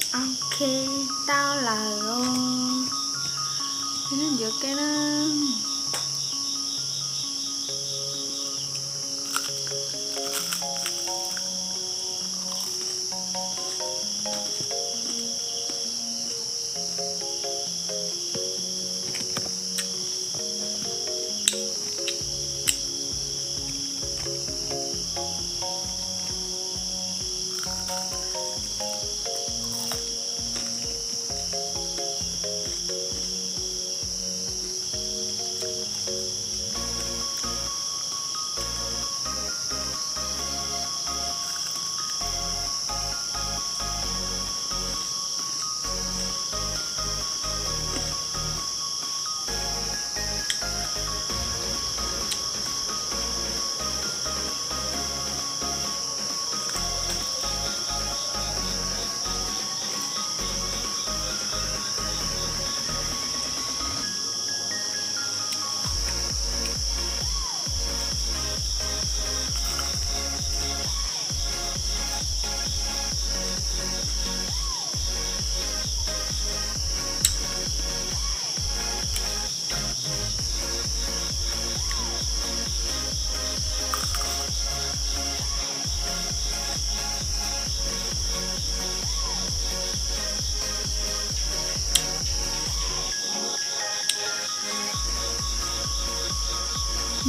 Ok, tau lawm os. Ncuav ke na.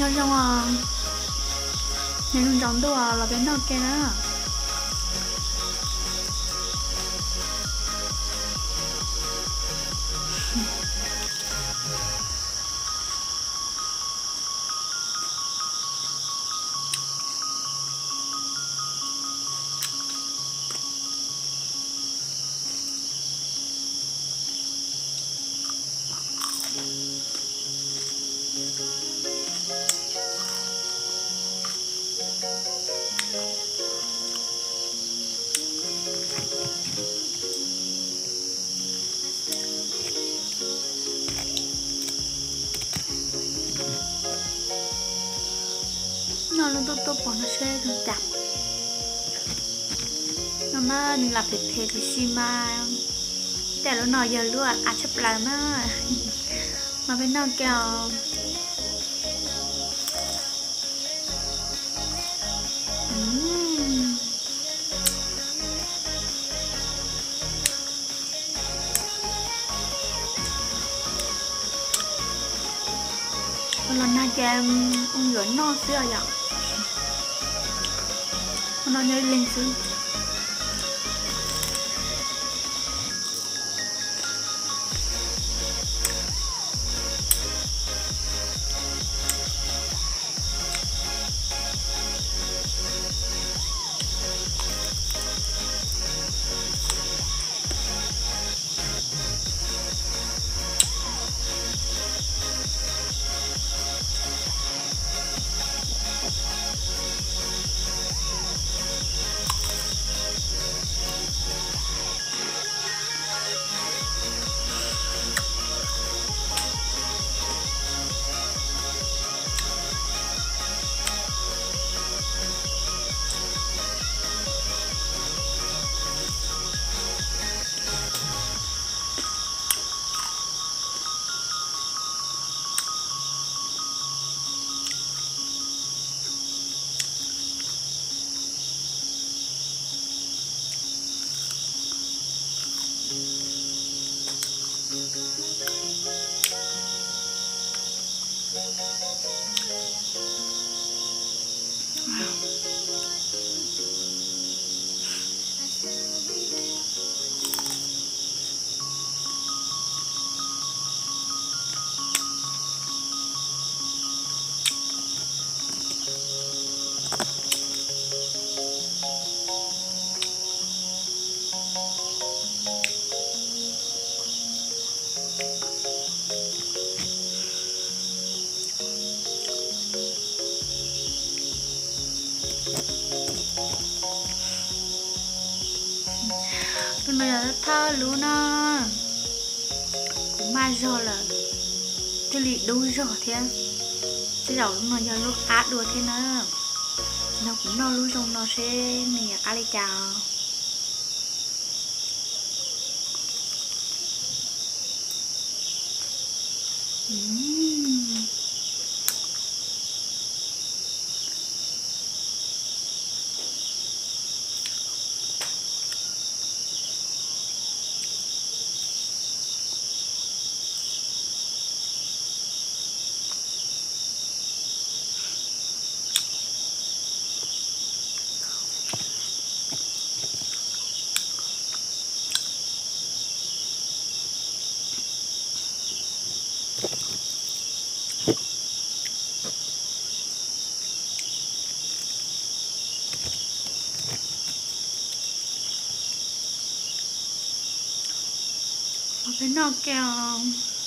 Nyob zoo os, nyob zoo tsaus ntuj os, los peb noj ke na. Noj lub tuaj tuaj pom no seb zoo cas. No mas nws lam phem phem tiam sis mas tej lub no yog lub qab tshaj plaws na. Mas peb noj ke os. Los nag ces ua yuav noj xwb os yom. Ua no nyob ib leeg xwb. Lub no yog thawj lub na, kuv maj zog lawm, thiaj li dub zog thiab. Tej zaum lub no yog lub qab dua thiab na. Nrog kuv noj lub zoo no seb nws yuav qab li cas os. Noj kiag os.